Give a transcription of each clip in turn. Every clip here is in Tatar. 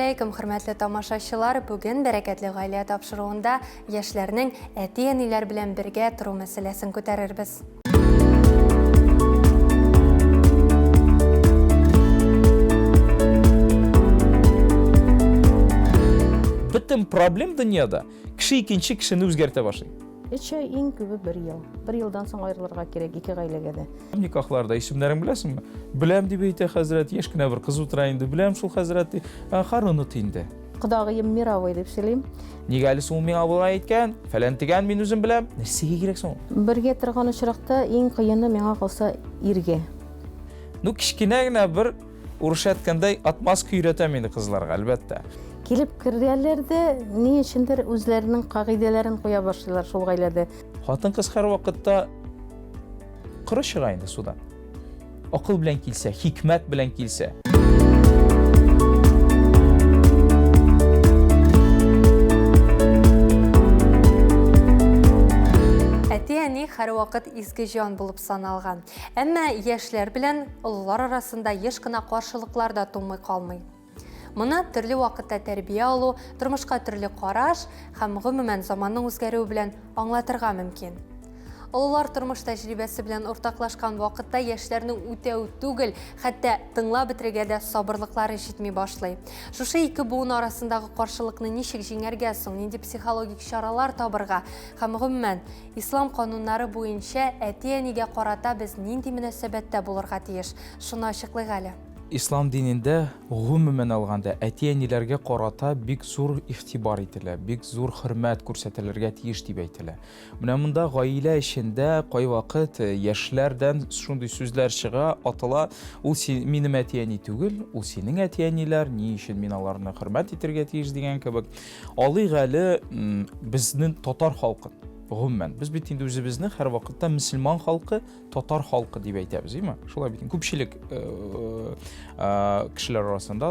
алейкум, хөрмәтле тамашачылар! Бүген Бәрәкәтле гаилә тапшыруында яшьләрнең әти-әниләр белән бергә тору мәсьәләсен күтәрербез. Бөтен проблем дөньяда кеше икенче кешене үзгәртә башлый. Өч ай, иң күбе бер ел. Бер елдан соң аерылырга кирәк ике гаиләгә дә. Никахларда исемнәрен беләсеңме? Беләм дип әйтә хәзрәт, яшь кенә бер кыз утыра инде. Беләм шул хәзрәт ди. Ахар оныт инде. Кодагыем мировой дип сөйлим. Нигә әле соң ул миңа болай әйткән? Фәлән тегән мин үзем беләм. Нәрсәгә кирәк соң ул? Бергә торган очракта иң кыены миңа калса иргә. Ну, кечкенә генә бер Урысча әйткәндәй, отмазка өйрәтәм инде кызларга, әлбәттә. Килеп керәләр дә, ни өчендер үзләренең кагыйдәләрен куя башлыйлар шул гаиләдә. Хатын-кыз һәрвакытта коры чыга инде судан. Акыл белән килсә, хикмәт белән килсә. Әти-әни һәрвакыт изге җан булып саналган. Әмма яшьләр белән олылар арасында еш кына каршылыклар да тумый калмый. Моны төрле вакытта тәрбия алу, тормышка төрле караш һәм гомумән заманның үзгәрүе белән аңлатырга мөмкин. Олылар тормыш тәҗрибәсе белән уртаклашкан вакытта яшьләрнең үтәү түгел, хәтта тыңлап бетерергә дә сабырлыклары җитми башлый. Шушы ике буын арасындагы каршылыкны ничек җиңәргә соң, нинди психологик чаралар табырга һәм гомумән Ислам кануннары буенча әти-әнигә карата без нинди мөнәсәбәттә булырга тиеш? Шуны ачыклыйк әле. Ислам динендә, гомумән алганда, әти-әниләргә карата бик зур игътибар ителә, бик зур хөрмәт күрсәтелергә тиеш дип әйтелә. Менә монда гаилә эчендә кайвакыт яшьләрдән шундый сүзләр чыга, атыла, ул минем әти-әни түгел, ул синең әти-әниләр, ни өчен мин аларны хөрмәт итергә тиеш дигән кебек. Алыйк әле безнең татар халкын. Гомумән, без бит инде үзебезне һәрвакытта мөселман халкы, татар халкы дип әйтәбез, әйме? Шулай бит. Күпчелек э, э, кешеләр арасында,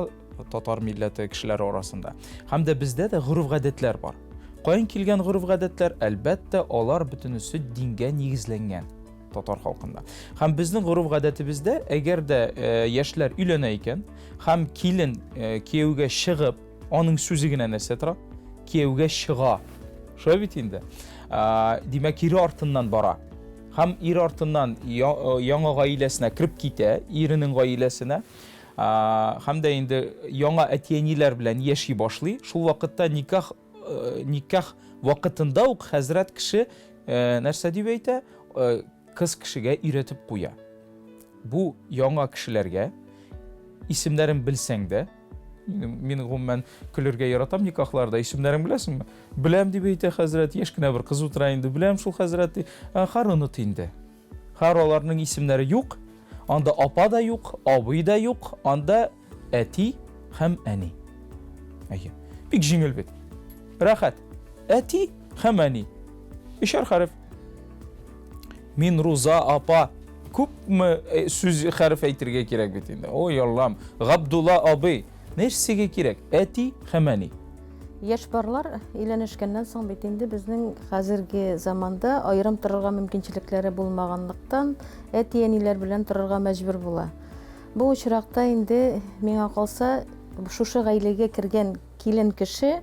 татар милләте кешеләре арасында. Һәм дә бездә дә гореф-гадәтләр бар. Каян килгән гореф-гадәтләр? Әлбәттә, алар бөтенесе дингә нигезләнгән татар халкында. Һәм безнең гореф-гадәтебездә, әгәр дә э, яшьләр өйләнә икән, һәм килен кияүгә чыгып, Аның сүзе генә нәрсә тора? Кияүгә чыга. Шулай бит инде. Димәк, ире артыннан бара. Һәм ир артыннан яңа гаиләсенә кереп китә, иренең гаиләсенә. Һәм дә инде яңа әти-әниләр белән яши башлый. Шул вакытта никах никах вакытында ук хәзрәт кеше нәрсә дип әйтә? Кыз кешегә өйрәтеп куя. Бу яңа кешеләргә исемнәрен белсәң дә, мин гомумән көлергә яратам никахларда, исемнәрен беләсеңме? Беләм дип әйтә хәзрәт, яшь кенә бер кыз утыра инде, беләм шул хәзрәт ди. Хәр оныт инде. Хәр аларның исемнәре юк, анда апа да юк, абый да юк, анда әти һәм әни. Әйе. Бик җиңел бит. Рәхәт. Әти һәм әни. Өчәр хәреф. Мин Руза апа. Күпме э, сүз хәреф әйтергә кирәк бит инде. Ой, Аллам. Габдулла абый. Нәрсәгә кирәк? Әти һәм әни. Яшь парлар өйләнешкәннән соң бит инде безнең хәзерге заманда аерым торырга мөмкинчелекләре булмаганлыктан, әти-әниләр белән торырга мәҗбүр була. Бу очракта инде миңа калса, шушы гаиләгә кергән килен кеше,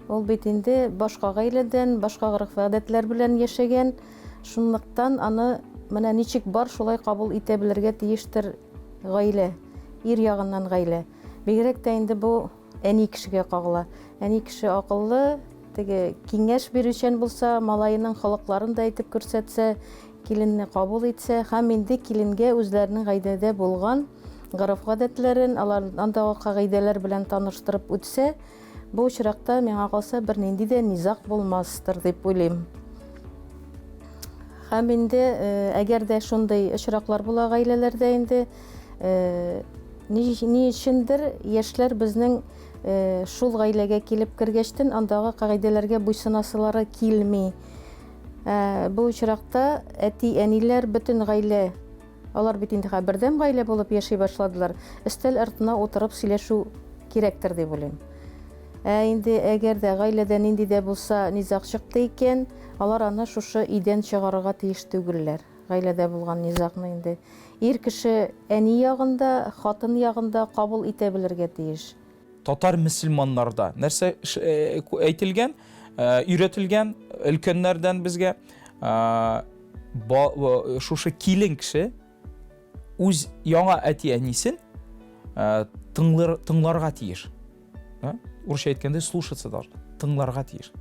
ул бит инде башка гаиләдән, башка гореф-гадәтләр белән яшәгән, шунлыктан аны менә ничек бар, шулай кабул итә белергә тиештер гаилә, ир ягыннан гаилә. Бигрәк тә инде бу әни кешегә кагыла. Әни кеше акыллы, теге киңәш бирүчән булса, малаеның холыкларын да әйтеп күрсәтсә, киленне кабул итсә һәм инде киленгә үзләренең гаиләдә булган гореф-гадәтләрен, алар андагы кагыйдәләр белән таныштырып үтсә, бу очракта, миңа калса, бернинди дә низаг булмастыр дип уйлыйм. Һәм инде, э, әгәр дә шундый очраклар була гаиләләрдә инде, э, ни, ни өчендер яшьләр безнең э, шул гаиләгә килеп кергәчтен андагы кагыйдәләргә буйсынасылары килми. Ә, бу очракта әти-әниләр, бөтен гаилә, алар бит инде хәзер бердәм гаилә булып яши башладылар, өстәл артына утырып сөйләшү кирәктер дип уйлыйм. Ә инде әгәр дә гаиләдә нинди дә булса низаг чыкты икән, алар аны шушы өйдән чыгарырга тиеш түгелләр. Гаиләдә булган низагны инде ир кеше әни ягында, хатын ягында кабул итә белергә тиеш. Татар мөселманнарда нәрсә э, әйтелгән, э, өйрәтелгән өлкәннәрдән безгә э, шушы килен кеше үз яңа әти-әнисен тыңлар, тыңларга тиеш. Урысча әйткәндә, слушаться должна. Тыңларга тиеш.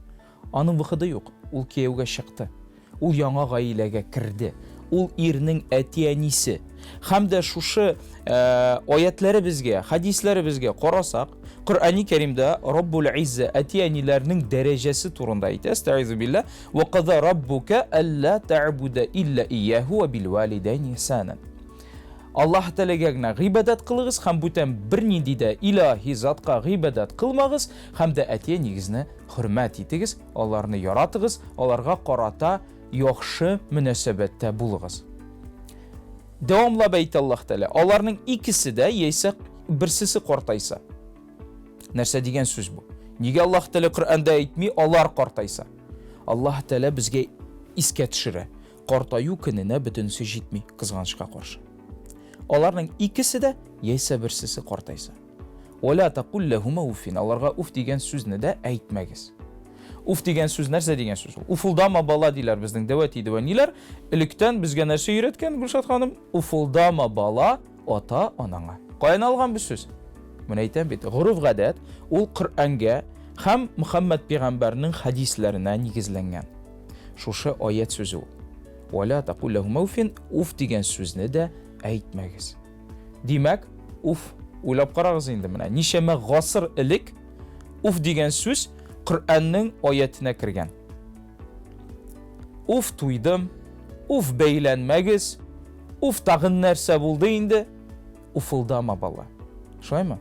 Аның выходы юк. Ул кияүгә чыкты. Ул яңа гаиләгә керде. Ул ирнең әти-әнисе. Һәм дә шушы э, аятләребезгә, хәдисләребезгә карасак, Коръәни Кәримдә Раббул Иззә әти-әниләрнең дәрәҗәсе турында әйтә. Әстәгыйзу билла. Ва када раббука алла та'буда илла ияһу ва бил валидайни ихсана. Аллаһ Тәгаләгә генә гыйбадәт кылыгыз һәм бүтән бернинди дә илаһи затка гыйбадәт кылмагыз һәм дә әти-әнигезне хөрмәт итегез, аларны яратыгыз, аларга карата яхшы мөнәсәбәттә булыгыз. Дәвамлап әйтә Аллаһ Тәгалә, аларның икесе дә яисә берсесе картайса. Нәрсә дигән сүз бу? Нигә Аллаһ Тәгалә Коръәндә әйтми, алар картайса? Аллаһ Тәгалә безгә искә төшерә. Картаю көненә бөтенесе җитми, кызганычка каршы. Аларның икесе дә яисә берсесе картайса. Вәлә тәкул ләһүмә уффин. Аларга уф дигән сүзне дә әйтмәгез. Уф дигән сүз нәрсә дигән сүз ул? Уфылдама бала диләр безнең дәү әти дәү әниләр. Электән безгә нәрсә өйрәткән Гөлшат ханым? Уфылдама бала ата анаңа. Каян алган бу сүз? Менә әйтәм бит, гореф-гадәт ул Коръәнгә һәм Мөхәммәд пәйгамбәрнең хәдисләренә нигезләнгән. Шушы аять сүзе ул. Вәлә тәкул ләһүмә уффин, уф дигән сүзне дә әйтмәгез. Димәк, уф, уйлап карагыз инде менә, ничәмә гасыр элек уф дигән сүз Коръәннең аятенә кергән. Уф туйдым, уф бәйләнмәгез, уф тагын нәрсә булды инде, уфылдама бала. Шулаймы?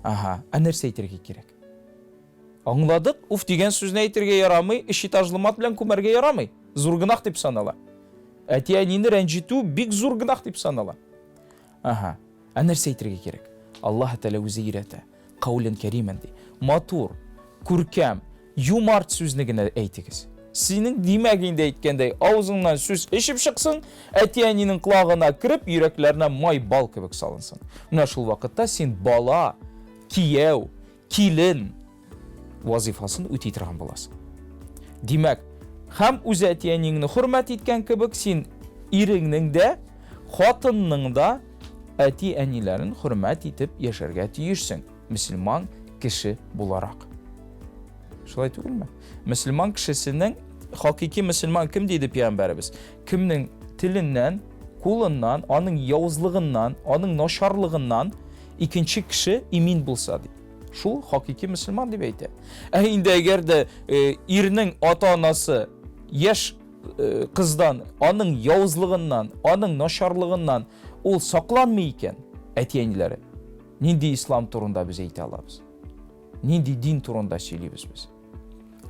Ага, ә нәрсә әйтергә кирәк? Аңладык, уф дигән сүзне әйтергә ярамый, өч этажлы мат белән күмәргә ярамый. Зур гөнаһ дип санала. Әти-әнине рәнҗетү бик зур гөнаһ дип санала. Ага. Ә нәрсә әйтергә кирәк? Аллаһ Тәгалә үзе өйрәтә. Каулен кәримен ди. Матур, күркәм, юмарт сүзне генә әйтегез. Синең димәк инде әйткәндәй, авызыңнан сүз эчеп чыксын, әти-әнинең колагына кереп, йөрәкләренә май бал кебек салынсын. Менә шул вакытта син бала, кияү, килен вазифасын үти торган буласың. Димәк, һәм үз әти-әниеңне хөрмәт иткән кебек, син иреңнең дә, хатынның да әти-әниләрен хөрмәт итеп яшәргә тиешсең, мөселман кеше буларак. Шулай түгелме? Мөселман кешесенең хакыйки мөселман кем диде пәйгамбәребез? Кемнең теленнән, кулыннан, аның явызлыгыннан, аның начарлыгыннан икенче кеше имин булса ди. Шул хакыйки мөселман дип әйтә. Ә инде әгәр дә э, ирнең ата-анасы яшь э, кыздан, аның явызлыгыннан, аның начарлыгыннан ул сакланмый икән, әти-әниләре, нинди ислам турында без әйтә алабыз? Нинди дин турында сөйлибез без?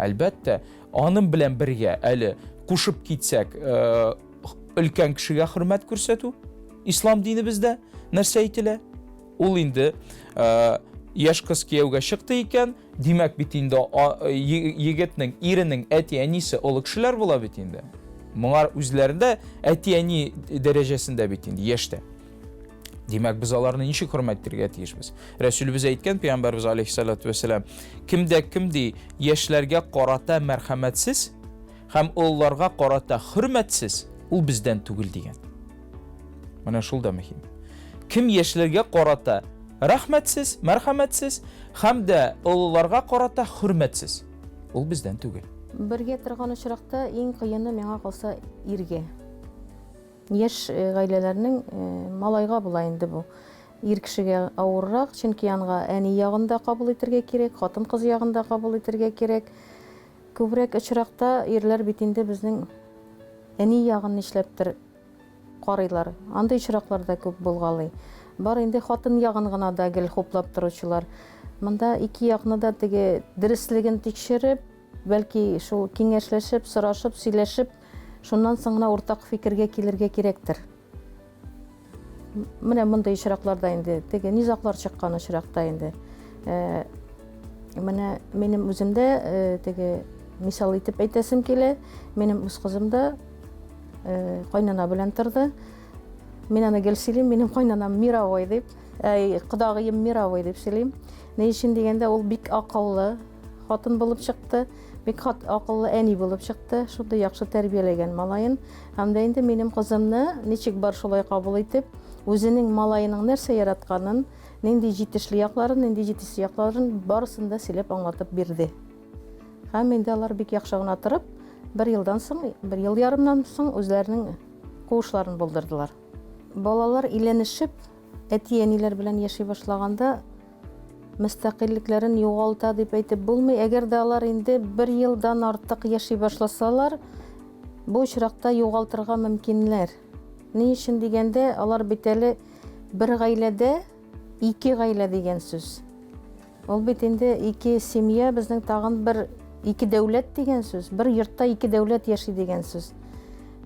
Әлбәттә, аның белән бергә әле кушып китсәк, э, өлкән кешегә хөрмәт күрсәтү, ислам динебездә нәрсә әйтелә? Ул инде э, яшь кыз кияүгә чыкты икән, димәк бит инде егетнең, иренең әти-әнисе олы кешеләр була бит инде. Моңар үзләрендә әти-әни дәрәҗәсендә бит инде яшьтә. Димәк, без аларны ничек хөрмәт итәргә тиешбез? Рәсүлебез әйткән, пәйгамбәрбез алейхиссалату вәссәлам, кемдә кем ди, яшьләргә карата мәрхәмәтсез һәм олыларга карата хөрмәтсез, ул бездән түгел дигән. Менә шул да мөһим. Кем яшьләргә карата рәхмәтсез, мәрхәмәтсез һәм дә олыларга карата хөрмәтсез, ул бездән түгел. Бергә торган очракта иң кыены миңа калса иргә. Яшь гаиләләрнең малайга була инде бу. Ир кешегә авыррак, чөнки анга әни ягын да кабул итергә кирәк, хатын-кыз ягын да кабул итергә кирәк. Күбрәк очракта ирләр бит инде безнең әни ягын нишләптер карыйлар. Андый очраклар да күп булгалый. Бар инде хатын ягын гына да гел хуплап торучылар. Монда ике якны да теге дөреслеген тикшереп, бәлки шул киңәшләшеп, сорашып, сөйләшеп, Шуннан соң гына уртак фикергә килергә кирәктер. Менә мондый очракларда инде, теге низаглар чыккан очракта инде. Э, менә минем үземдә э, теге мисал итеп әйтәсем килә. Минем үз кызым да э, кайнана белән торды. Мин аны гел сөйлим, минем кайнанам мировой дип. Әй, кодагыем мировой дип сөйлим. Ни өчен дигәндә, ул бик акыллы хатын булып чыкты, бик акыллы әни булып чыкты. Шундый яхшы тәрбияләгән малаен. Һәм дә инде минем кызымны ничек бар шулай кабул итеп, үзенең малаеның нәрсә яратканын, нинди җитешле якларын, нинди җитешсез якларын барысын да сөйләп аңлатып бирде. Һәм инде алар бик яхшы гына торып, бер елдан соң, бер ел ярымнан соң үзләренең куышларын булдырдылар. Балалар өйләнешеп, әти-әниләр белән яши башлаганда мөстәкыйльлекләрен югалта дип әйтеп булмый. Әгәр дә алар инде бер елдан артык яши башласалар, бу очракта югалтырга мөмкиннәр. Ни өчен дигәндә, алар бит әле бер гаиләдә ике гаилә дигән сүз. Ул бит инде ике семья безнең тагын бер ике дәүләт дигән сүз. Бер йортта ике дәүләт яши дигән сүз.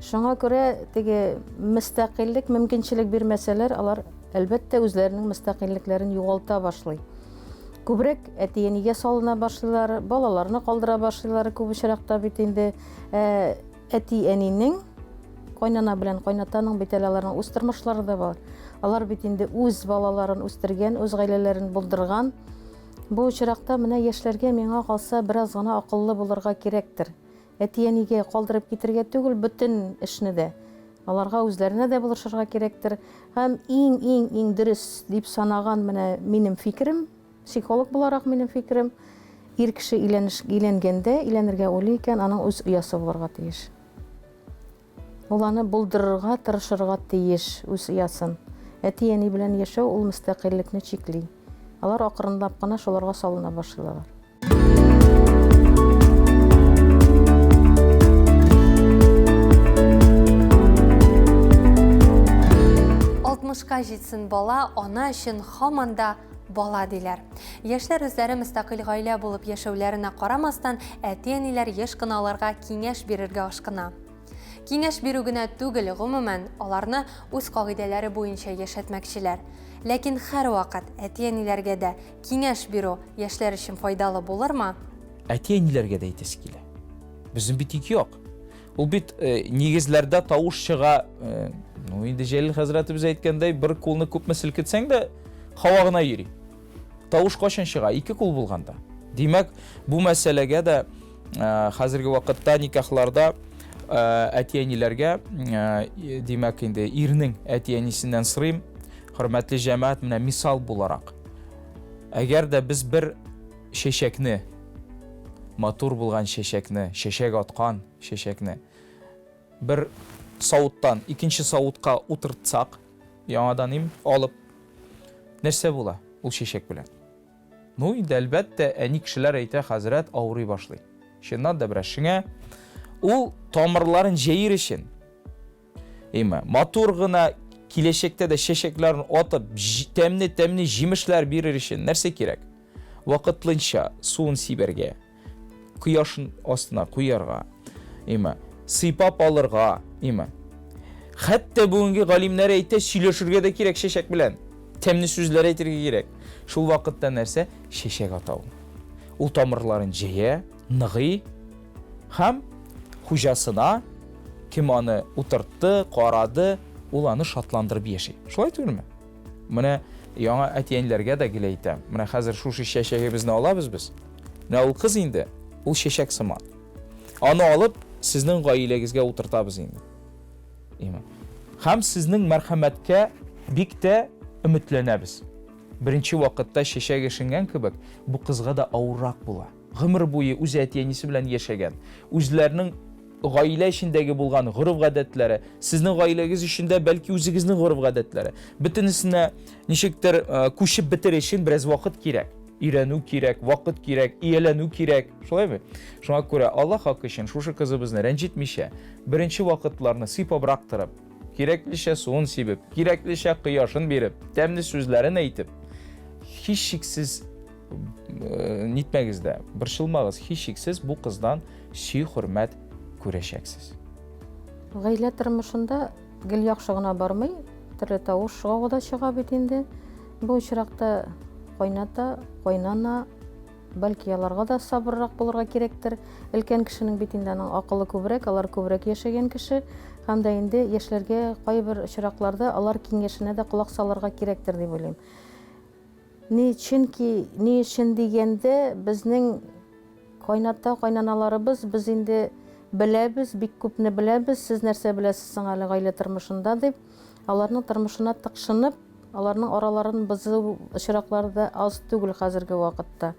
Шуңа күрә теге мөстәкыйльлек мөмкинчелек бирмәсәләр, алар әлбәттә үзләренең мөстәкыйльлекләрен югалта башлый. Күбрәк әти-әнигә салына башлыйлар, балаларны калдыра башлыйлар күп очракта бит инде. Ә, әти-әнинең кайнана белән кайнатаның бит әле аларның үз тормышлары да бар. Алар бит инде үз балаларын үстергән, үз гаиләләрен булдырган. Бу очракта менә яшьләргә миңа калса бераз гына акыллы булырга кирәктер. Әти-әнигә калдырып китергә түгел, бөтен эшне дә. Аларга үзләренә дә булышырга кирәктер. Һәм иң-иң-иң дөрес дип санаган менә минем фикерем, психолог буларак минем фикерем, ир кеше өйләнеш, өйләнгәндә, өйләнергә уйлый икән, аның үз оясы булырга тиеш. Ул аны булдырырга тырышырга тиеш, үз оясын. Әти-әни белән яшәү ул мөстәкыйльлекне чикли. Алар акрынлап кына шуларга салына башлыйлар. Алтмышка җитсен бала, ана өчен һаман да бала диләр. Яшьләр үзләре мөстәкыйль гаилә булып яшәүләренә карамастан, әти-әниләр еш кына аларга киңәш бирергә ашкына. Киңәш бирү генә түгел, гомумән, аларны үз кагыйдәләре буенча яшәтмәкчеләр. Ләкин һәрвакыт әти-әниләргә дә киңәш бирү яшьләр өчен файдалы булырмы? Әти-әниләргә дә әйтәсе килә. Безнең бит ике як. Ул бит э, нигезләрдә тавыш чыга, э, ну инде Җәлил хәзрәтебез әйткәндәй, бер кулны күпме селкетсәң дә, һава гына йөри. Тавыш кайчан чыга? Ике кул булганда. Димәк, бу мәсьәләгә дә э, хәзерге вакытта никахларда э, әти-әниләргә, э, димәк инде ирнең әти-әнисеннән сорыйм, хөрмәтле җәмәгать, менә мисал буларак. Әгәр дә без бер чәчәкне, матур булган чәчәкне, чәчәк аткан чәчәкне бер савыттан икенче савытка утыртсак, яңадан им алып, нәрсә була ул чәчәк белән? Ну, инде әлбәттә, әни кешеләр әйтә, хәзрәт авырый башлый. Чыннан да бераз шиңә. Ул тамырларын җәер өчен Әйме, матур гына киләчәктә дә чәчәкләрен атып, тәмле-тәмле җимешләр бирер өчен нәрсә кирәк? Вакытлынча суын сибәргә, кояш астына куярга, әйме, сыйпап алырга, әйме. Хәтта бүгенге галимнәр әйтә, сөйләшергә дә кирәк чәчәк белән. Тәмле сүзләр әйтергә кирәк. Шул вакытта нәрсә? Чәчәк ата ул. Ул тамырларын җәя, ныгый һәм хуҗасына, кем аны утыртты, карады, ул аны шатландырып яши. Шулай түгелме? Менә яңа әти-әниләргә дә гел әйтәм. Менә хәзер шушы чәчәгебезне алабыз без. Менә ул кыз инде, ул чәчәк сыман. Аны алып, сезнең гаиләгезгә утыртабыз инде. Имам. Һәм сезнең мәрхәмәткә бик тә өметләнәбез. Беренче вакытта чәчәк эшенгән кебек, бу кызга да авыррак була. Гомер буе үз әти-әнисе белән яшәгән, үзләренең гаилә эчендәге булган гореф-гадәтләре, сезнең гаиләгез өчен дә бәлки үзегезнең гореф-гадәтләре, бөтенесенә ничектер күчеп бетер өчен бераз вакыт кирәк. Өйрәнү кирәк, вакыт кирәк, ияләнү кирәк. Шулаймы? Шуңа күрә Аллаһ хакы өчен шушы кызыбызны рәнҗетмичә, беренче вакытларны сыйпабрак торып, кирәклечә суын сибеп, кирәклечә кояшын биреп, тәмле сүзләрен әйтеп, һичшиксез Э, нитмәгез дә, борчылмагыз, һичшиксез бу кыздан сөю-хөрмәт күрәчәксез. Гаилә тормышында гел яхшы гына бармый, төрле тавыш гауга да чыга бит инде. Бу очракта кайната, кайнана Бәлки аларга да сабыррак булырга кирәктер. Өлкән кешенең бит инде аның акылы күбрәк, алар күбрәк яшәгән кеше. Һәм дә инде яшьләргә кайбер очракларда алар киңәшенә дә колак салырга кирәктер дип уйлыйм. Ни чөнки, ни өчен дигәндә, безнең кайната, кайнаналарыбыз, без инде беләбез, бик күпне беләбез, сез нәрсә беләсез соң әле гаилә тормышында дип, аларның тормышына тыкшынып, аларның араларын бозу очраклары да аз түгел хәзерге вакытта.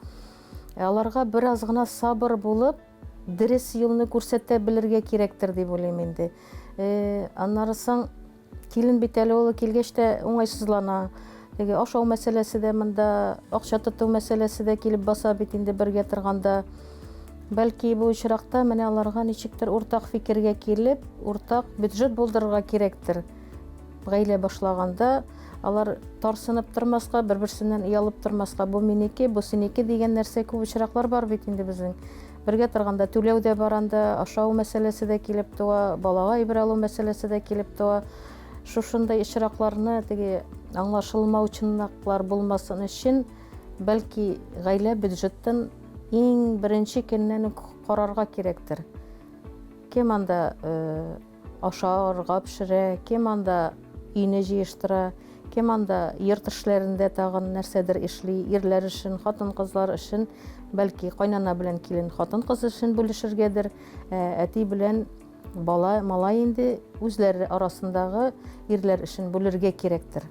Ә аларга бераз гына сабыр булып, дөрес юлны күрсәтә белергә кирәктер дип уйлыйм инде. Э, аннары соң Килен бит әле ул килгәч тә уңайсызлана. Теге ашау мәсьәләсе дә монда, акча тоту мәсьәләсе дә килеп баса бит инде бергә торганда. Бәлки бу очракта менә аларга ничектер уртак фикергә килеп, уртак бюджет булдырырга кирәктер. Гаилә башлаганда алар тарсынып тормаска, бер-берсеннән оялып тормаска, бу минеке, бу синеке дигән нәрсә күп очраклар бар бит инде безнең. Бергә торганда түләү дә бар анда, ашау мәсьәләсе дә килеп туа, балага әйбер алу мәсьәләсе дә килеп туа. Шушындай очракларны теге аңлашылмаучанлыклар булмасын өчен, бәлки гаилә бюджетын иң беренче көннән үк карарга кирәктер. Кем анда э, Ашарга пешерә, кем анда өйне җыештыра, кем анда йорт эшләрендә тагын нәрсәдер эшли, ирләр эшен, хатын-кызлар эшен, бәлки кайнана белән килен хатын-кыз эшен бүлешергәдер, ә әти белән бала, малай инде үзләре арасындагы ирләр эшен бүлергә кирәктер.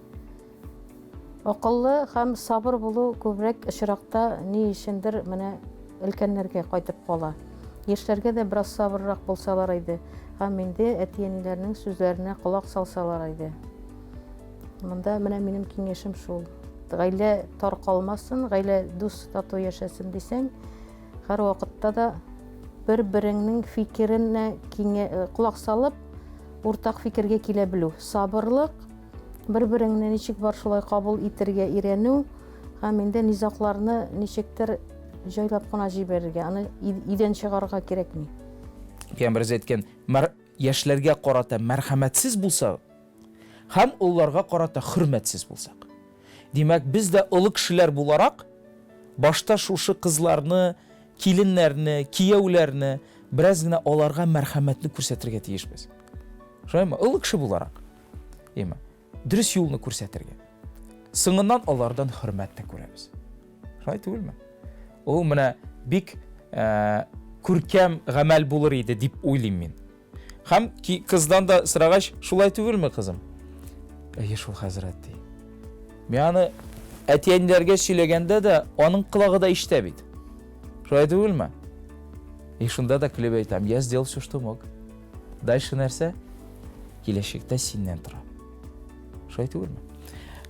Акыллы һәм сабыр булу күбрәк очракта ни өчендер менә өлкәннәргә кайтып кала. Яшьләргә дә бераз сабыррак булсалар иде һәм инде әти-әниләренең сүзләренә колак салсалар иде. Монда менә минем киңәшем шул. Гаилә таркалмасын, гаилә дус тату яшәсен дисәң, һәрвакытта да бер-береңнең фикеренә киңә, колак салып, уртак фикергә килә белү. Сабырлык, Бер-береңне ничек бар шулай кабул итергә өйрәнү һәм инде низагларны ничектер җайлап кына җибәрергә, аны өйдән чыгарырга кирәкми. Пәйгамбәребез әйткән, мәр, яшьләргә карата мәрхәмәтсез булсак һәм олыларга карата хөрмәтсез булсак. Димәк, без дә олы кешеләр буларак, башта шушы кызларны, киленнәрне, кияүләрне бераз генә аларга мәрхәмәтне күрсәтергә тиешбез. Шулаймы? Олы кеше буларак. Әйме? Дөрес юлны күрсәтергә. Соңыннан алардан хөрмәт тә күрәбез. Шулай түгелме? Ул менә бик ә, күркәм гамәл булыр иде дип уйлыйм мин. Һәм кыздан да сорагач, шулай түгелме, кызым? Әйе шул, хәзрәт, ди. Мин аны әти-әниләргә сөйләгәндә дә аның колагы да ишетә бит. Шулай түгелме? И шунда да көлеп әйтәм, я сделал все, что мог. Дальше нәрсә? Киләчәктә синнән тора. Шулай түгелме?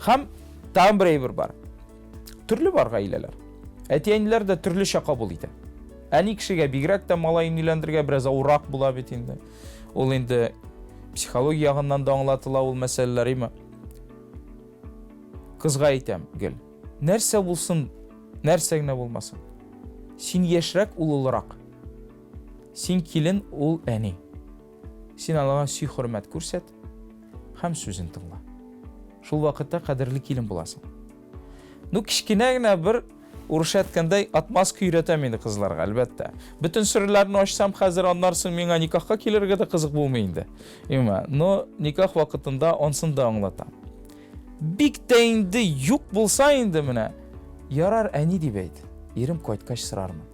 Һәм тагын бер әйбер бар. Төрле бар гаиләләр. Әти-әниләр дә төрлечә кабул итә. Әни кешегә бигрәк тә малаен өйләндерергә бераз авыррак була бит инде. Ул инде психология ягыннан да аңлатыла ул мәсьәләләр, име? Кызга әйтәм гел. Нәрсә булсын, нәрсә генә булмасын. Син яшьрәк, ул олырак. Син килен, ул әни. Син аларга сөй хөрмәт күрсәт һәм сүзен тыңла. Шул вакытта кадерле килен буласың. Ну, кечкенә генә бер урысча әйткәндәй отмазка өйрәтәм инде кызларга, әлбәттә. Бөтен серләрне ачсам хәзер аннан соң миңа никахка килергә дә кызык булмый инде. Имә, но никах вакытында ансын да аңлатам. Бик тә инде юк булса инде менә, ярар, әни дип әйт. Ирем кайткач сорармын.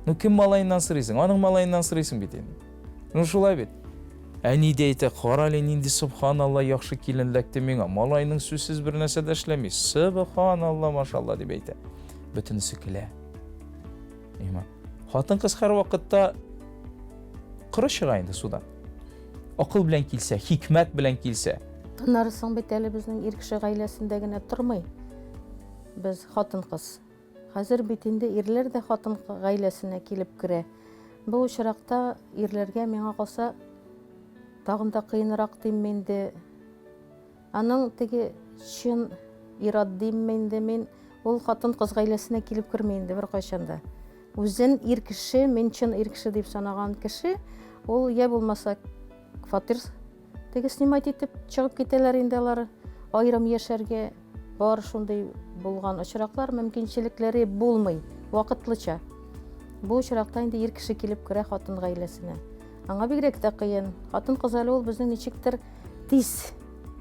Ну кем малаеннан сорыйсың? Аның малаеннан сорыйсың бит инде. Ну шулай бит. Әни дә әйтә, кара әле нинди субханалла яхшы килен эләкте миңа. Малайның сүзсез бер нәрсә дә эшләми. Субханалла, машалла дип әйтә. Бөтенесе көлә. Иман. Хатын-кыз һәрвакытта коры чыга инде судан. Акыл белән килсә, хикмәт белән килсә. Аннары соң бит әле безнең ир кеше гаиләсендә генә тормый. Без хатын-кыз. Хәзер бит инде ирләр дә хатын гаиләсенә килеп керә. Бу очракта ирләргә, миңа калса, тагын да кыенрак димме инде. Аның теге чын ир-ат димме инде мин, ул хатын-кыз гаиләсенә килеп керми инде беркайчан да. Үзен ир кеше, мин чын ир кеше дип санаган кеше, ул я булмаса фатир теге снимать итеп чыгып китәләр инде алар аерым яшәргә. Бар шундый булган очраклар, мөмкинчелекләре булмый. Вакытлыча. Бу очракта инде ир кеше килеп керә хатын гаиләсенә. Аңа бигрәк тә кыен. Хатын-кыз әле ул безнең ничектер тиз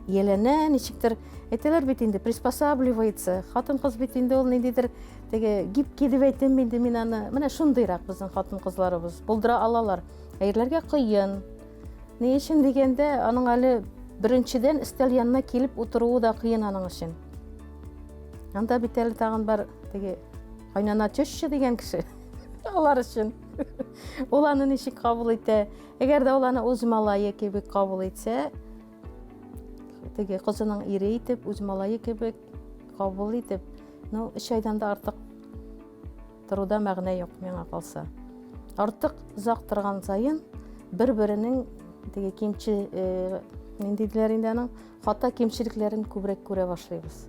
ияләнә, ничектер әйтәләр бит инде, приспосабливается. Хатын-кыз бит инде ул ниндидер теге гибкий дип әйтәм инде мин аны. Менә шундыйрак безнең хатын-кызларыбыз. Булдыра алалар. Ә ирләргә кыен. Ни өчен дигәндә, аның әле беренчедән өстәл янына килеп утыруы да кыен аның өчен. Анда бит әле тагын бар теге кайнана теща дигән кеше. Алар өчен. Ул аны ничек кабул итә? Әгәр дә ул аны үз малае кебек кабул итсә, теге кызының ире итеп, үз малае кебек кабул итеп, ну, өч айдан да артык торуда мәгънә юк миңа калса. Артык озак торган саен бер-беренең теге кимче, э, нинди диләр инде аның, хата кимчелекләрен күбрәк күрә башлыйбыз.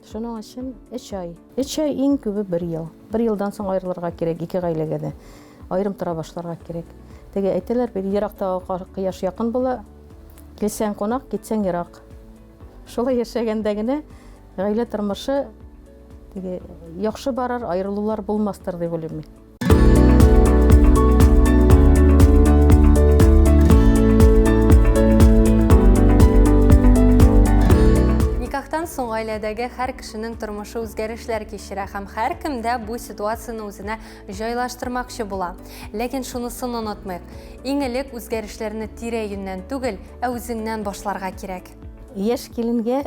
Шуның өчен өч ай. Өч ай иң күбе бер ел. Бер елдан соң аерылырга кирәк ике гаиләгә дә. Аерым тора башларга кирәк. Теге әйтәләр бит, ерактагы кояш якын була. Килсәң кунак, китсәң ерак. Шулай яшәгәндә генә гаилә тормышы теге яхшы барыр, аерылулар булмастыр дип уйлыйм мин. Никахтан соң гаиләдәге һәр кешенең тормышы үзгәрешләр кичерә һәм һәркем дә бу ситуацияне үзенә җайлаштырмакчы була. Ләкин шунысын онытмыйк, иң элек үзгәрешләрне тирә-юньнән түгел, ә үзеңнән башларга кирәк. Яшь киленгә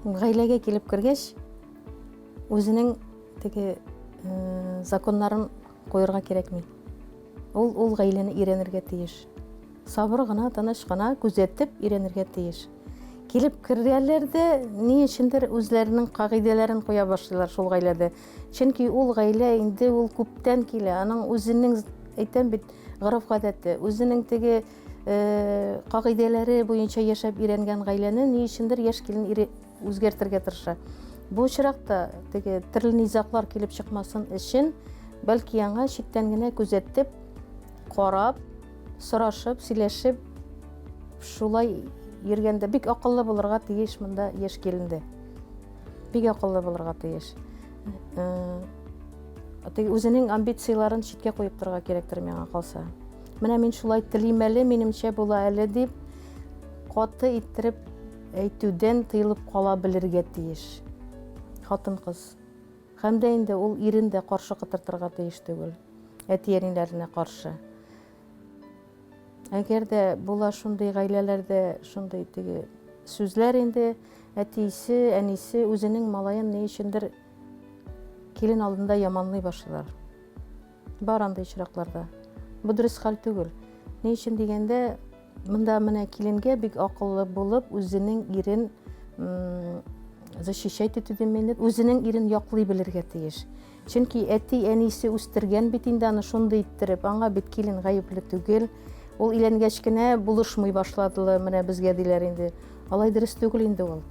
гаиләгә килеп кергәч, үзенең теге законнарын куерга кирәкми. Ул ул гаиләне өйрәнергә тиеш. Сабыр гына, тыныч кына күзәтеп өйрәнергә тиеш. Килеп керәләр дә, ни өчендер үзләренең кагыйдәләрен куя башлыйлар шул гаиләдә. Чөнки ул гаилә инде ул күптән килә. Аның үзенең, әйтәм бит, гореф-гадәте, үзенең теге э, кагыйдәләре буенча яшәп өйрәнгән гаиләне ни өчендер яшь килен үзгәртергә тырыша. Бу очракта теге төрле низаглар килеп чыкмасын өчен, бәлки аңа читтән генә күзәтеп, карап, сорашып, сөйләшеп, шулай йөргәндә бик акыллы булырга тиеш монда яшь килен дә. Бик акыллы булырга тиеш. Э, теге үзенең амбицияләрен читкә куеп торырга кирәктер миңа калса. Менә мин шулай телим әле, минемчә була әле дип, каты иттереп Әйтүдән тыелып кала белергә тиеш хатын-кыз. Һәм дә инде ул ирен дә каршы кытыртырга тиеш түгел. Әти-әниләренә каршы. Әгәр дә була шундый гаиләләрдә шундый теге сүзләр инде, әтисе, әнисе үзенең малаен ни өчендер килен алдында яманлый башлыйлар. Бар андый очракларда. Бу дөрес хәл түгел. Ни өчен дигәндә, Монда менә киленгә бик акыллы булып, үзенең ирен защищать итү дим инде, үзенең ирен яклый белергә тиеш. Чөнки әти әнисе үстергән бит инде аны шундый иттереп, аңа бит килен гаепле түгел. Ул өйләнгәч кенә булышмый башладылар, менә безгә диләр инде. Алай дөрес түгел инде ул.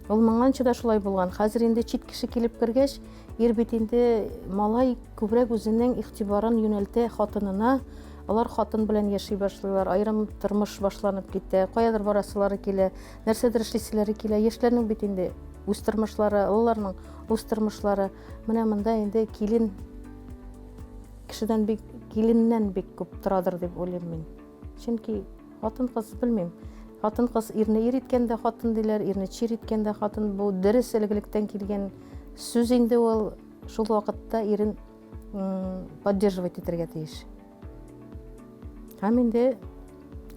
Ул моңанчы да шулай булган. Хәзер инде чит кеше килеп кергәч, ир бит инде малай күбрәк үзенең игътибарын юнәлтә хатынына. Алар хатын белән яши башлыйлар, аерым тормыш башланып китә, каядыр барасылары килә, нәрсәдер эшлиселәре килә. Яшьләрнең бит инде үз тормышлары, олыларның үз тормышлары. Менә монда инде килен кешедән бик киленнән бик күп торадыр дип уйлыйм мин. Чөнки хатын-кыз белмим. Хатын-кыз ирне ир иткән дә хатын диләр, ирне чир иткән дә хатын. Бу дөрес элек-электән килгән сүз инде ул. Шул вакытта ирен поддерживать итәргә тиеш. Һәм инде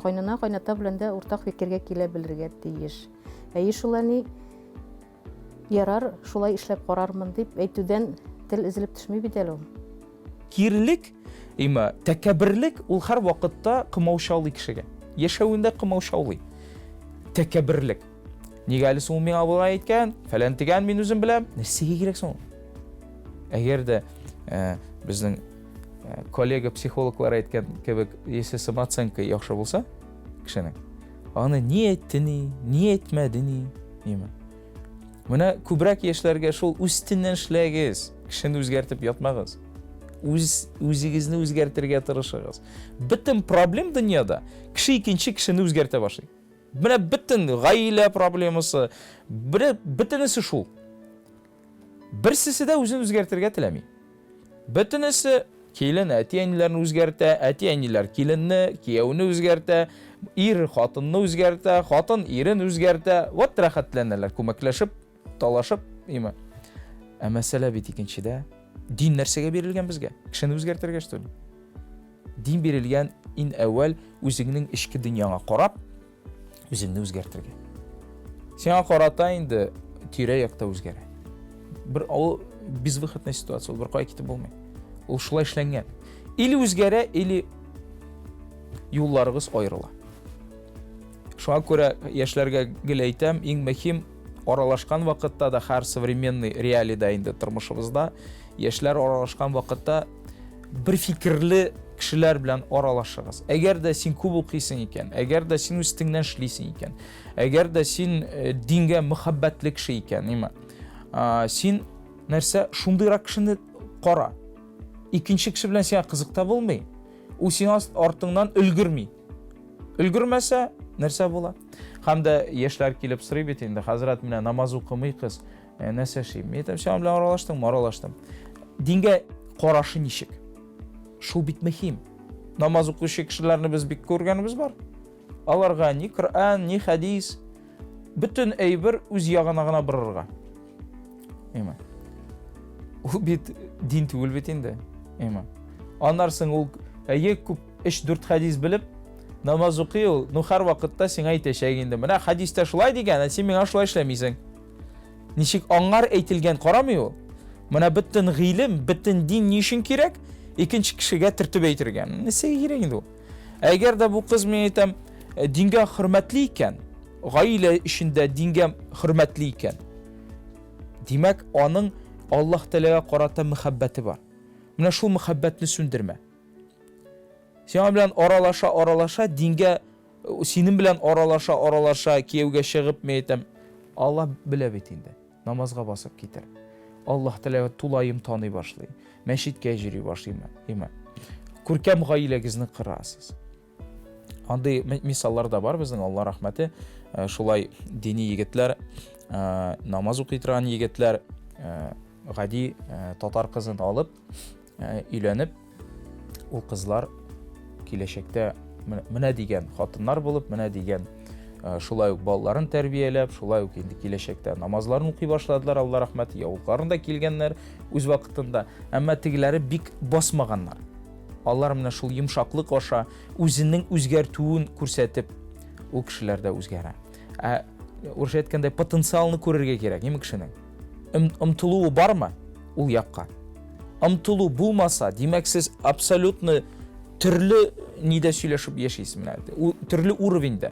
кайнана, кайната белән дә уртак фикергә килә белергә тиеш. Әйе шул әни, ярар, шулай эшләп карармын дип әйтүдән тел өзелеп төшми бит әле ул. Кирелек, имә, тәкәбберлек ул һәрвакытта комаучаулый кешегә. Яшәвендә комаучаулый. Тәкәбберлек. Нигә әле соң ул миңа болай әйткән? Фәлән тегән мин үзем беләм. Нәрсәгә кирәк соң ул? Әгәр дә э, безнең э, коллега психологлар әйткән кебек, если самооценка яхшы булса кешенең, аны ни әйтте ни, ни әйтмәде ни, ниме? Менә күбрәк яшьләргә шул үстеннән эшләгез, кешене үзгәртеп ятмагыз. Үз үзегезне үзгәртергә тырышыгыз. Бөтен проблем дөньяда кеше икенче кешене үзгәртә башлый. Менә бөтен гаилә проблемасы, бөтенесе шул. Берсесе дә үзен үзгәртергә теләми. Бөтенесе килен әти-әниләрне үзгәртә, әти-әниләр киленне, кияүне үзгәртә, ир хатынны үзгәртә, хатын ирен үзгәртә. Вот рәхәтләнәләр, күмәкләшеп, талашып, име. Ә мәсьәлә бит икенчедә. Дин нәрсәгә бирелгән безгә? Кешене үзгәртергә что ли? Дин бирелгән иң әүвәл үзеңнең эчке дөньяңа карап, үзеңне үзгәртергә. Сиңа карата инде тирә-як та үзгәрә. Бер ул безвыходная ситуация, ул бер кая китеп булмый. Ул шулай эшләнгән. Или үзгәрә, или юлларыгыз аерыла. Шуңа күрә яшьләргә гел әйтәм, иң мөһим аралашкан вакытта да һәр современный реалида инде тормышыбызда яшьләр аралашкан вакытта бер фикерле кешеләр белән аралашыгыз. Әгәр дә син күп укыйсың икән, әгәр дә син үз өстеңнән эшлисең икән, әгәр дә син э, дингә мөхәббәтле кеше икән, ниме? Син нәрсә шундыйрак кешене кара. Икенче кеше белән сиңа кызык та булмый. Ул сиңа артыңнан өлгерми. Өлгермәсә, нәрсә була? Һәм дә яшьләр килеп сорый бит инде, хәзрәт, менә намаз укымый кыз, Ә, нәрсә эшлим? Мин әйтәм, син белән аралаштыңмы? Аралаштым. Дингә карашы ничек? Шул бит мөһим. Намаз укучы кешеләрне без бик күргәнебез бар. Аларга ни Коръән, ни хәдис, бөтен әйбер үз ягына гына борырга. Әйме. Ул бит дин түгел бит инде. Әйме. Аннан соң ул әйе күп 3-4 хәдис белеп намаз укый ул, ну һәр вакытта сиңа әйтәчәк инде. Менә хәдистә шулай дигән, ә син миңа шулай эшләмисең. Ничек аңар әйтелгән карамый ул. Менә бөтен гыйлем, бөтен дин ни өчен кирәк? Икенче кешегә төртеп әйтергә. Нәрсәгә кирәк инде ул? Әгәр дә бу кыз, мин әйтәм, э, дингә хөрмәтле икән, гаилә эчендә дингә хөрмәтле икән, димәк, аның Аллаһ Тәгаләгә карата мәхәббәте бар. Менә шул мәхәббәтне сүндермә. Сиңа белән аралаша, аралаша, дингә Синең белән аралаша, аралаша, кияүгә чыгып, мин әйтәм, Аллаһ белә бит инде. Намазга басып китер. Аллаһ Тәгалә тулаем таный башлый. Мәчеткә йөри башлый, име. Күркәм гаиләгезне кырасыз. Андый мисаллар да бар безнең, Алла рәхмәте. Э, шулай дини егетләр, э, намаз укый торган егетләр, э, гади татар кызын алып, өйләнеп, ул кызлар киләчәктә менә дигән хатыннар булып, менә дигән шулай ук балаларын тәрбияләп, шулай ук инде киләчәктә намазларын укый башладылар, Алла рәхмәте, яулыкларын да килгәннәр үз вакытында. Әмма тегеләре бик басмаганнар. Алар менә шул йомшаклык аша үзенең үзгәртүен күрсәтеп, ул кешеләр дә үзгәрә. Ә урысча әйткәндә потенциалны күрергә кирәк, неме кешенең? Омтылуы бармы ул якка? Омтылу булмаса, димәк, сез абсолютно төрле нидә сөйләшеп яшисез менә. Төрле уровеньдә.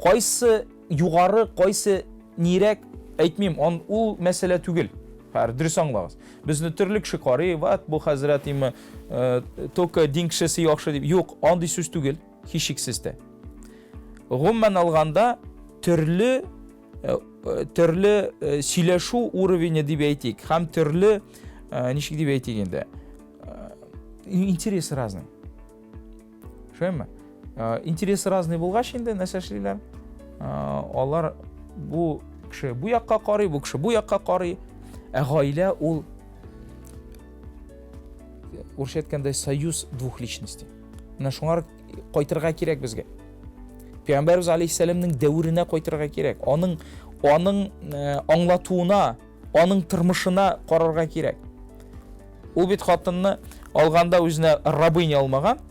Кайсы югары, кайсы нирәк әйтмим, он ул мәсьәлә түгел. Хәер, дөрес аңлагыз. Безне төрле кеше карый, ват бу хәзрәт име, э, только дин кешесе яхшы дип. Юк, андый сүз түгел, һичшиксез дә. Гомумән алганда, төрле Э, э, төрле э, сөйләшү уровене дип әйтик һәм төрле ничек дип әйтик инде интересы разный шулаймы интересы разный булгач инде нәрсә эшлиләр алар бу кеше бу якка карый бу кеше бу якка карый ә гаилә ул урысча әйткәндә союз двух личностей менә шуңар кайтырга кирәк безгә. Пәйгамбәрбез алейхиссәламнең дәверенә кайтырга кирәк. Аның аның э, аңлатуына, аның тормышына карарга кирәк. Ул бит хатынны алганда үзенә рабыня алмаган,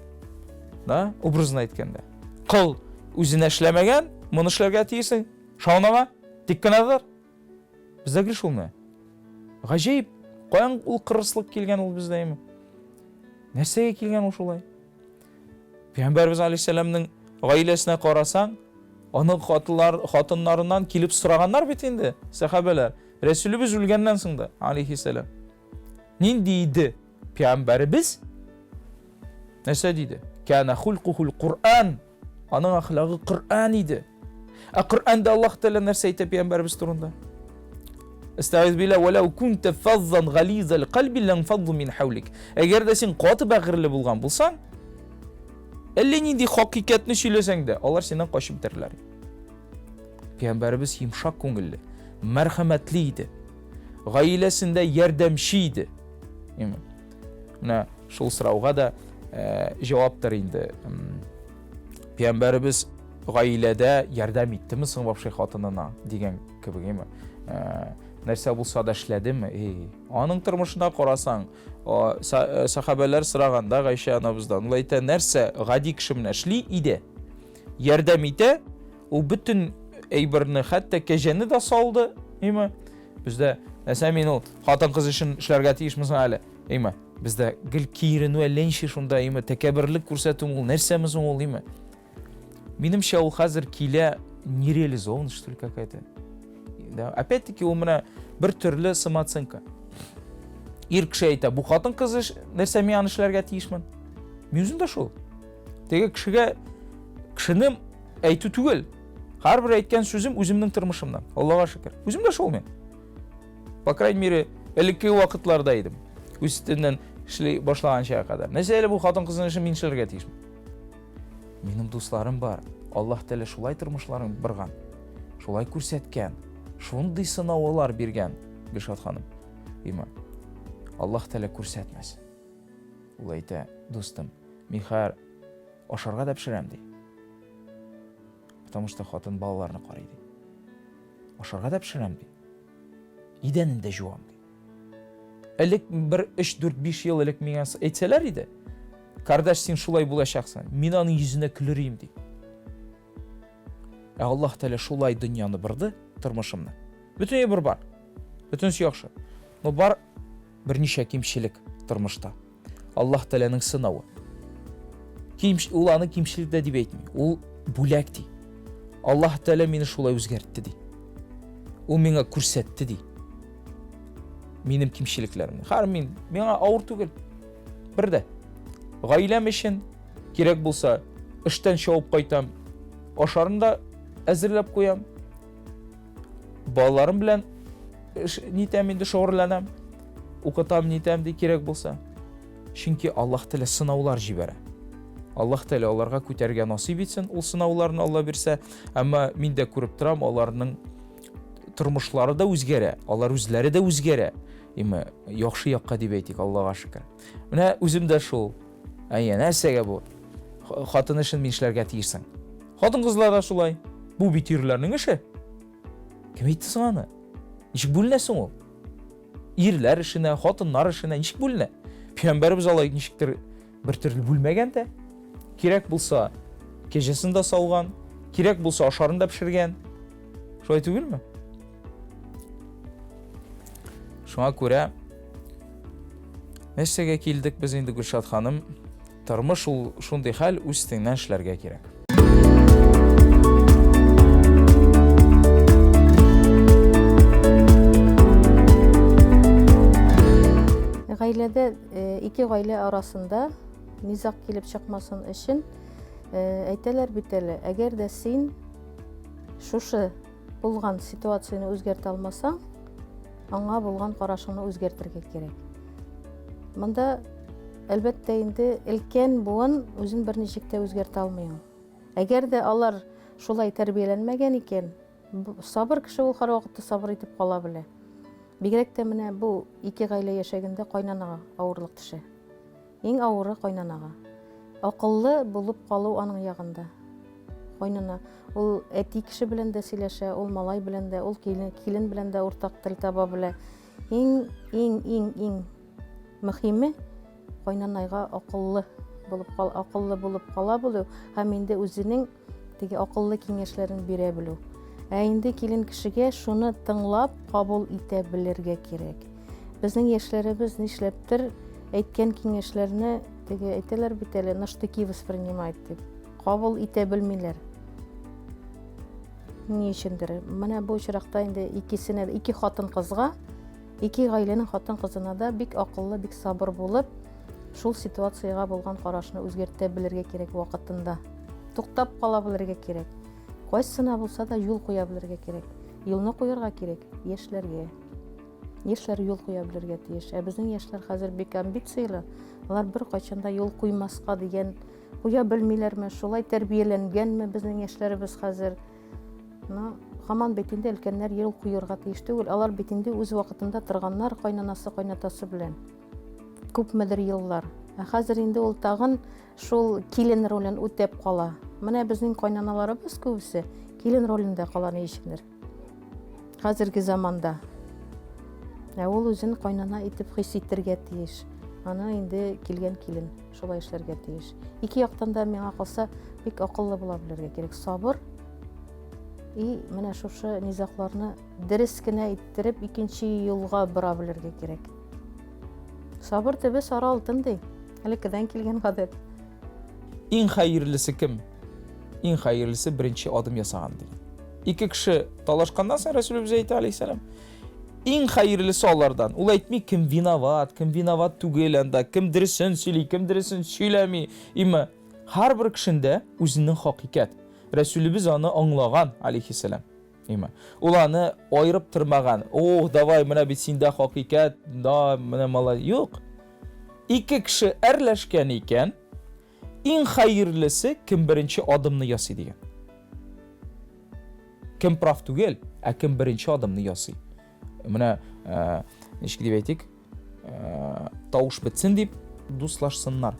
да, образно әйткәндә. Кол үзенә эшләмәгән, моны эшләргә тиешсең. Шаунама, тик кенә тор. Бездә гел шулмы? Гаҗәеп, каян ул кырыслык килгән ул бездә име? Нәрсәгә килгән ул шулай? Пәйгамбәрбез алейһиссәламнең гаиләсенә карасаң, аның хатынлар, хатыннарыннан килеп сораганнар бит инде сәхабәләр. Рәсүлебез үлгәннән соң да, алейһиссәлам. Нинди иде пәйгамбәребез? Нәрсә диде? Кана хулкухул Куръан. Аның әхлагы Коръән иде. Ә Коръәндә Аллаһ Тәгалә нәрсә әйтә пәйгамбәребез турында? Әстәгыйз билла ва лау кунта фаззан гализал кальби ланфадду мин хаулик. Әгәр дә син каты бәгырьле булган булсаң, әллә нинди хакыйкатьне сөйләсәң дә, алар синнән качып бетәрләр. Пәйгамбәребез йомшак күңелле, мәрхәмәтле иде. Гаиләсендә ярдәмче иде. Менә шул сорауга да э, җаваптыр инде. Пәйгамбәребез гаиләдә ярдәм иттеме соң вообще хатынына дигән кебек, әйме? Э, нәрсә булса да эшләдеме? Эй, аның тормышына карасаң, э, сахабәләр сораганда Гайшә анабыздан, ул әйтә, нәрсә гади кеше менә эшли иде, ярдәм итә, ул бөтен әйберне, хәтта кәҗәне дә салды, әйме? Бездә нәрсә мин ул хатын-кыз өчен эшләргә тиешме соң әле? Әйме? Бездә гел киеренү әллә ничә шунда, әйме, тәкәбберлек күрсәтү ул нәрсәме соң ул, әйме? Минемчә ул хәзер килә нереализованный что ли какая-то. Да, опять-таки ул менә бер төрле самооценка. Ир кеше әйтә, бу хатын-кыз эш, нәрсә мин аны эшләргә тиешмен? Мин үзем дә шул. Теге кешегә кешене әйтү түгел. Һәрбер әйткән сүзем үземнең тормышымнан. Аллага шөкер. Үзем дә шул мин. По крайней мере, элекке вакытларда идем. Үз өстеннән эшли башлаганча кадәр. Нәрсә әле бу хатын-кызның эшен мин эшләргә тиешмен? Минем дусларым бар. Аллаһ Тәгалә шулай тормышларын бырган. Шулай күрсәткән. Шундый сынаулар биргән, Гөлшат ханым. Иман. Аллаһ Тәгалә күрсәтмәсен. Ул әйтә, дустым, мин хәзер ашарга да пешерәм, ди. Потому что хатын балаларны карый, ди. Ашарга да пешерәм, ди. Идәнен дә жуам, ди. Элек бер 3, 4, 5 ел элек миңа әйтсәләр иде, кардәш, син шулай булачаксың, мин аның йөзенә көлер идем, ди. Ә Аллаһ Тәгалә шулай дөньяны бырды, тормышымны. Бөтен әйбер бар. Бөтенесе яхшы. Но бар берничә кимчелек тормышта. Аллаһ Тәгаләнең сынавы. Кимч, ул аны кимчелек дә дип әйтми. Ул бүләк ди. Аллаһ Тәгалә мине шулай үзгәртте ди. Ул миңа күрсәтте ди. Минем кимчелекләремне. Хәр мин, миңа авыр түгел. Бер дә. Гаиләм өчен кирәк булса, эштән чабып кайтам, ашарын да әзерләп куям. Балаларым белән нитәм инде шөгыльләнәм. Укытам, нитәм ди кирәк булса. Чөнки Аллаһ Тәгалә сынаулар җибәрә. Аллаһ Тәгалә аларга күтәрергә насыйп итсен, ул сынауларны Алла бирсә. Әмма мин дә күреп торам, аларның тормышлары да үзгәрә, алар үзләре дә үзгәрә. Име, яхшы якка дип әйтик, Аллага шөкер. Менә үзем дә шул. Әйе, нәрсәгә бу? Хатын эшен мин эшләргә тиешсең. Хатын-кызлар да шулай. Бу бит ирләрнең эше. Кем әйтте соң аны? Ничек бүленә соң ул? Ирләр эшенә, хатыннар эшенә ничек бүленә? Пәйгамбәребез алай ничектер бер төрле бүлмәгән дә. Кирәк булса, кәҗәсен дә салган, кирәк булса, ашарын да пешергән. Шулай түгелме? Шуңа күрә нәрсәгә килдек без инде, Гөлшат ханым? Тормыш ул шундый хәл, үз өстеңнән эшләргә кирәк. Гаиләдә э, ике гаилә арасында низаг килеп чыкмасын өчен э, әйтәләр бит әле, әгәр дә син шушы булган ситуацияне үзгәртә алмасаң, аңа булган карашыңны үзгәртергә кирәк. Монда, әлбәттә инде, өлкән буын үзен берничек тә үзгәртә алмый ул. Әгәр дә алар шулай тәрбияләнмәгән икән, сабыр кеше ул һәрвакытта сабыр итеп кала белә. Бигрәк тә менә бу ике гаилә яшәгәндә кайнанага авырлык төшә. Иң авыры кайнанага. Акыллы булып калу аның ягында. Кайнана ул әти кеше белән дә сөйләшә, ул малай белән дә, ул килен, килен белән дә уртак тел таба белә. Иң, иң, иң, иң мөһиме кайнанайга акыллы булып кал, акыллы булып кала белү һәм инде үзенең теге акыллы киңәшләрен бирә белү. Ә инде килен кешегә шуны тыңлап кабул итә белергә кирәк. Безнең яшьләребез нишләптер әйткән киңәшләрне теге әйтәләр бит әле, на штыки воспринимать дип. Кабул итә белмиләр. Ни өчендер. Менә бу очракта инде икесенә, ике хатын-кызга, ике гаиләнең хатын-кызына да бик акыллы, бик сабыр булып, шул ситуациягә булган карашны үзгәртә белергә кирәк вакытында. Туктап кала белергә кирәк. Кайсына булса да юл куя белергә кирәк. Юлны куярга кирәк яшьләргә. Яшьләр юл куя белергә тиеш. Ә безнең яшьләр хәзер бик амбицияле. Алар беркайчан да юл куймаска дигән куя белмиләрме, шулай тәрбияләнгәнме безнең яшьләребез хәзер? Ну, Һаман бит инде өлкәннәр юл куерга тиеш түгел. Алар бит инде үз вакытында торганнар кайнанасы, кайнатасы белән. Күпмедер еллар. Ә хәзер инде ул тагын шул килен ролен үтәп кала. Менә безнең кайнаналарыбыз күбесе килен ролендә кала ни өчендер. Хәзерге заманда. Ә ул үзен кайнана итеп хис итергә тиеш. Аны инде килгән килен шулай эшләргә тиеш. Ике яктан да миңа калса бик акыллы була белергә кирәк. Сабыр и менә шушы низагларны дөрес кенә иттереп икенче юлга бора белергә кирәк. Сабыр төбе сары алтын ди. Элеккедән килгән гадәт. Иң хәерлесе кем? Иң хәерлесе беренче адым ясаган дигән. Ике кеше талашканнан соң Рәсүлебез әйтә алейһиссәлам, иң хәерлесе алардан. Ул әйтми кем виноват, кем виноват түгел анда, кем дөресен сөйли, кем дөресен сөйләми. Имма һәрбер кешендә үзенең хакыйкать. Рәсүлебез аны аңлаган алейһиссәлам. Имә. Ул аны аерып тормаган. О, давай, менә бит синдә хакыйкать, да, менә малай. Юк. Ике кеше әрләшкән икән, иң хәерлесе кем беренче адымны ясый дигән. Кем прав түгел, ә кем беренче адымны ясый. Менә, э, ничек дип әйтик, э, тавыш бетсен дип дуслашсыннар.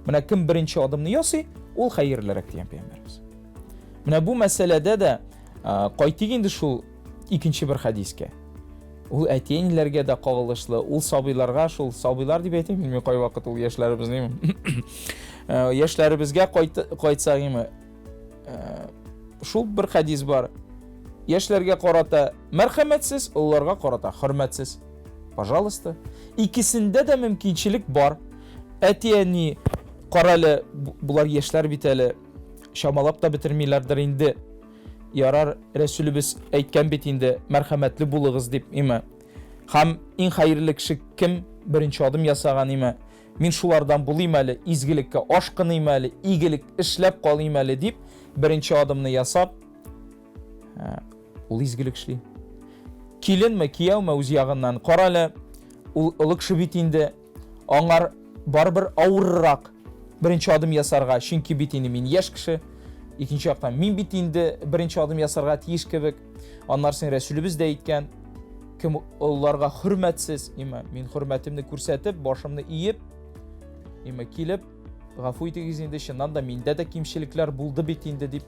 Менә кем беренче адымны ясый, ул хәерлерәк дигән пәйгамбәребез. Менә бу мәсьәләдә дә э, кайтыйк инде шул икенче бер хәдискә. Ул әти-әниләргә дә кагылышлы, ул сабыйларга, шул сабыйлар дип әйтәм мин кайвакыт ул яшьләребезне. Э, яшьләребезгә кайтсак име, Э, шул бер хәдис бар. Яшьләргә карата мәрхәмәтсез, олыларга карата хөрмәтсез. Пожалуйста. Икесендә дә мөмкинчелек бар. Әти-әни, карале, болар яшьләр бит әле, чамалап та бетермиләрдер инде. Ярар, Рәсүлебез әйткән бит инде, мәрхәмәтле булыгыз дип, име. Һәм иң хәерле кеше кем беренче адым ясаган, име. Мин шулардан булыйм әле, изгелеккә ашкыныйм әле, игелек эшләп калыйм әле дип, беренче адымны ясап, ул изгелек эшли. Киленме, кияүме үз ягыннан, кара әле, ул олы кеше бит инде, аңар барыбер авыррак беренче адым ясарга, чөнки бит инде мин яшь кеше. Икенче яктан, мин бит инде беренче адым ясарга тиеш кебек. Аннары соң Рәсүлебез дә әйткән, кем олыларга хөрмәтсез, име, мин хөрмәтемне күрсәтеп, башымны иеп, име, килеп, гафу итегез инде, чыннан да миндә дә кимчелекләр булды бит инде дип.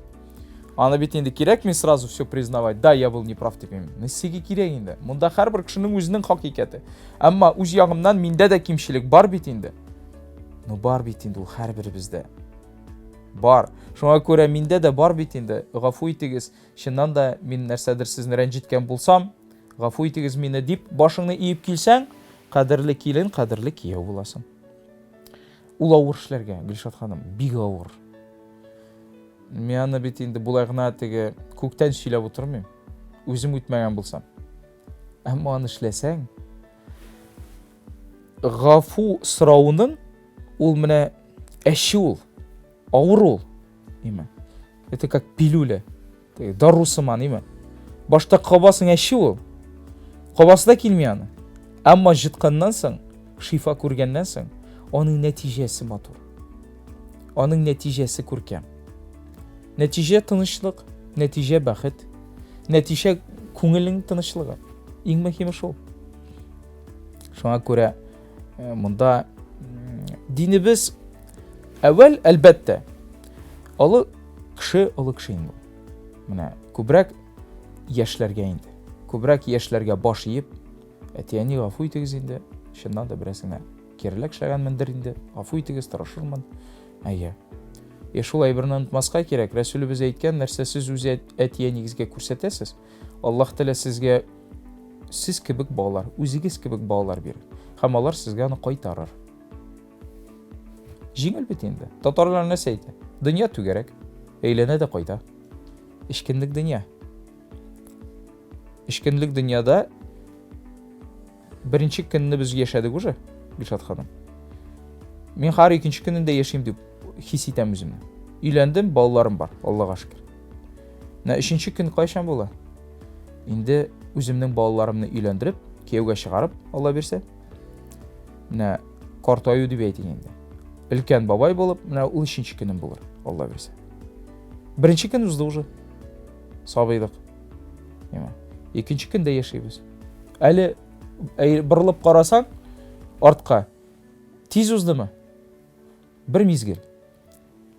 Аны бит инде кирәкми сразу все признавать. Да, я был неправ дип. Нәрсәгә кирәк инде? Монда һәрбер кешенең үзенең хакыйкате. Әмма үз ягымнан миндә дә кимчелек бар бит инде. Ну бар бит инде ул һәрберебездә. Бар. Шуңа күрә миндә дә бар бит инде. Гафу итегез, Чыннан да, мин нәрсәдер сезне рәнҗеткән булсам, гафу итегез мине, дип башыңны иеп килсәң, кадерле килен, кадерле кияү буласың. Ул авыр эшләргә, Гөлшат ханым, бик авыр. Мин аны бит инде болай гына теге күктән сөйләп утырмыйм. Үзем үтмәгән булсам. Әмма аны эшләсәң, гафу сорауның ул менә әче ул. Авыр ул. Ниме? Это как пилюля. Дару сыман, ниме? Башта кабасың әче ул. Кабасы да килми аны. Әмма җытканнан соң, шифа күргәннән соң, аның нәтиҗәсе матур. Аның нәтиҗәсе күркәм. Нәтиҗә тынычлык, нәтиҗә бәхет, нәтиҗә күңелнең тынычлыгы. Иң мөһиме шул. Шуңа күрә э, монда динебез әүвәл әлбәттә олы кеше олы кеше инде. Менә күбрәк яшьләргә инде. Күбрәк яшьләргә баш иеп, әти-әни гафу итегез инде. Чыннан да бераз генә киреләк эшләгәнмендер инде. Гафу итегез, тырышырмын. Әйе. Е шул әйберне онытмаска кирәк. Рәсүлебез әйткән нәрсә сез үз әти-әнигезгә күрсәтәсез, Аллаһ Тәгалә сезгә сез кебек балалар, үзегез кебек балалар бирер. Һәм алар сезгә аны кайтарыр. Җиңел бит инде. Татарлар нәрсә әйтә? Дөнья түгәрәк. Әйләнә дә кайта. Эчкенлек дөнья. Эчкенлек дөньяда Беренче көнне без яшәдек уже, Гөлшат ханым. Мин һәр икенче көнендә яшим дип хис итәм үземне. Өйләндем, балаларым бар, Аллага шөкер. Менә өченче көн кайчан була? Инде үземнең балаларымны өйләндереп, кияүгә чыгарып, Алла бирсә. Менә картаю дип әйтик инде. Өлкән бабай булып, менә ул өченче көнем булыр, Алла бирсә. Беренче көн узды уже. Сабыйлык. Икенче көндә яшибез. Әле борылып карасаң, артка тиз уздымы? Бер мизгел.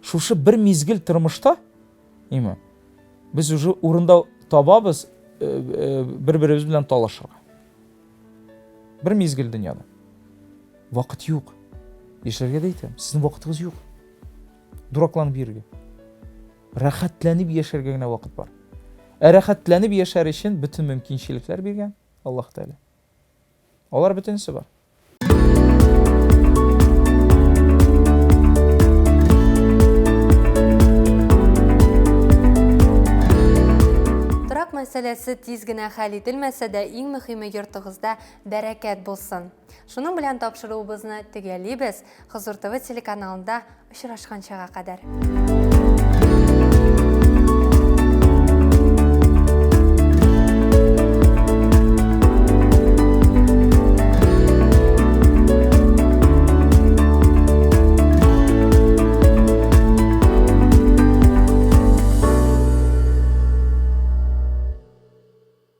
Шушы бер мизгел тормышта, име, без уже урында табабыз э, э, бер-беребез белән талашырга. Бер мизгел дөньяда. Вакыт юк. Яшьләргә дә әйтәм, сезнең вакытыгыз юк. Дуракланып йөрергә. Рәхәтләнеп яшәргә генә вакыт бар. Ә рәхәтләнеп яшәр өчен бөтен мөмкинчелекләр биргән Аллаһ Тәгалә. Алар бөтенесе бар. Торак мәсьәләсе тиз генә хәл ителмәсә дә, иң мөхиме йортыгызда бәрәкәт булсын. Шуның белән тапшыруыбызны төгәллибез. Хозур ТВ телеканалында очрашканчага кадәр.